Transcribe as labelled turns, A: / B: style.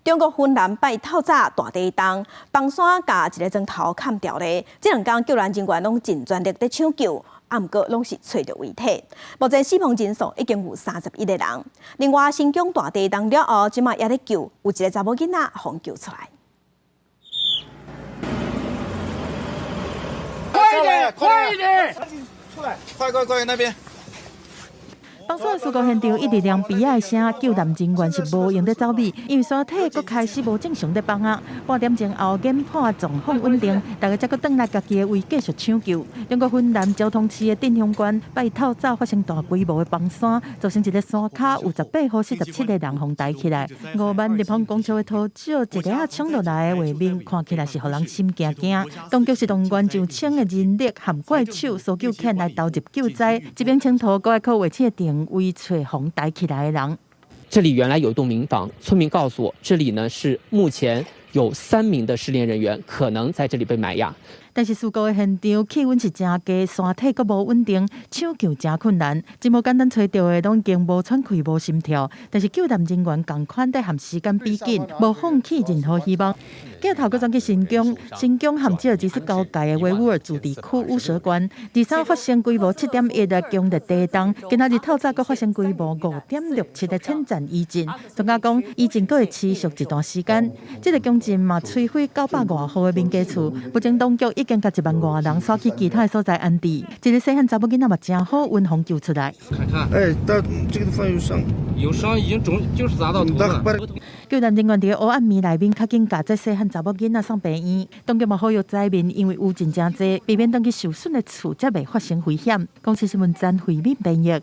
A: 中國雲南拜透早大地動，崩山共一个磚頭崁掉咧。這兩工救援人員攏盡全力佇搶救，啊，毋過攏是揣著遺體。目前死亡人數已經有31個人。另外，新疆大地動了後，這馬猶咧救，有一个查某囡仔予救出來。
B: 快點，快點，出來，
C: 快快快，那邊。
D: 崩山事故現場一直連悲哀聲，救援人員是無閒咧走避，因為山體閣開始無正常咧崩啊。半點鐘後研判狀況穩定，大家才閣轉來家己的位繼續搶救。中國雲南昭通市的鎮雄縣拜透早發生大規模的崩山，造成一个山跤有18戶47個人予抬起來，5萬立方公尺的土石一下仔衝落來的畫面，看起來是予人心驚驚。當局是動員上千个人力和怪手搜救犬來投入救災，這邊清土閣愛靠衛星定位揣予抬起來的人。
E: 這裡原來有一棟民房，村民告訴我，這裡呢是目前有3名的失聯人員可能在這裡被埋壓。
D: 但是事故的現場氣溫是誠低，山體閣無穩定，搶救誠困難。真無簡單揣著的，攏已經無喘氣、無心跳。但是救援人員仝款佇和時間比緊，無放棄任何希望。鏡頭閣轉去新疆，新疆和吉爾吉斯交界的維吾爾自治區烏什縣，二三發生規模7.1的強烈地動，今仔日透早閣發生規模5.67的淺層餘震。專家講，餘震閣會持續一段時間。這个強震嘛摧毀900外戶的民家厝，目前當局已經共1萬外人徙去其他的所在安置。這个細漢查某囡仔嘛誠好運予救出來。
B: 看看，
C: 哎，但這個地方有傷，
B: 有傷已經腫，就是砸到頭了。
D: 救援人員佇黑暗暝內面，較緊共這細漢查某囡仔送病院。當局嘛呼籲災民，因為餘震誠濟，避免轉去受損的厝，才袂發生危險。公視新聞曾慧敏編譯。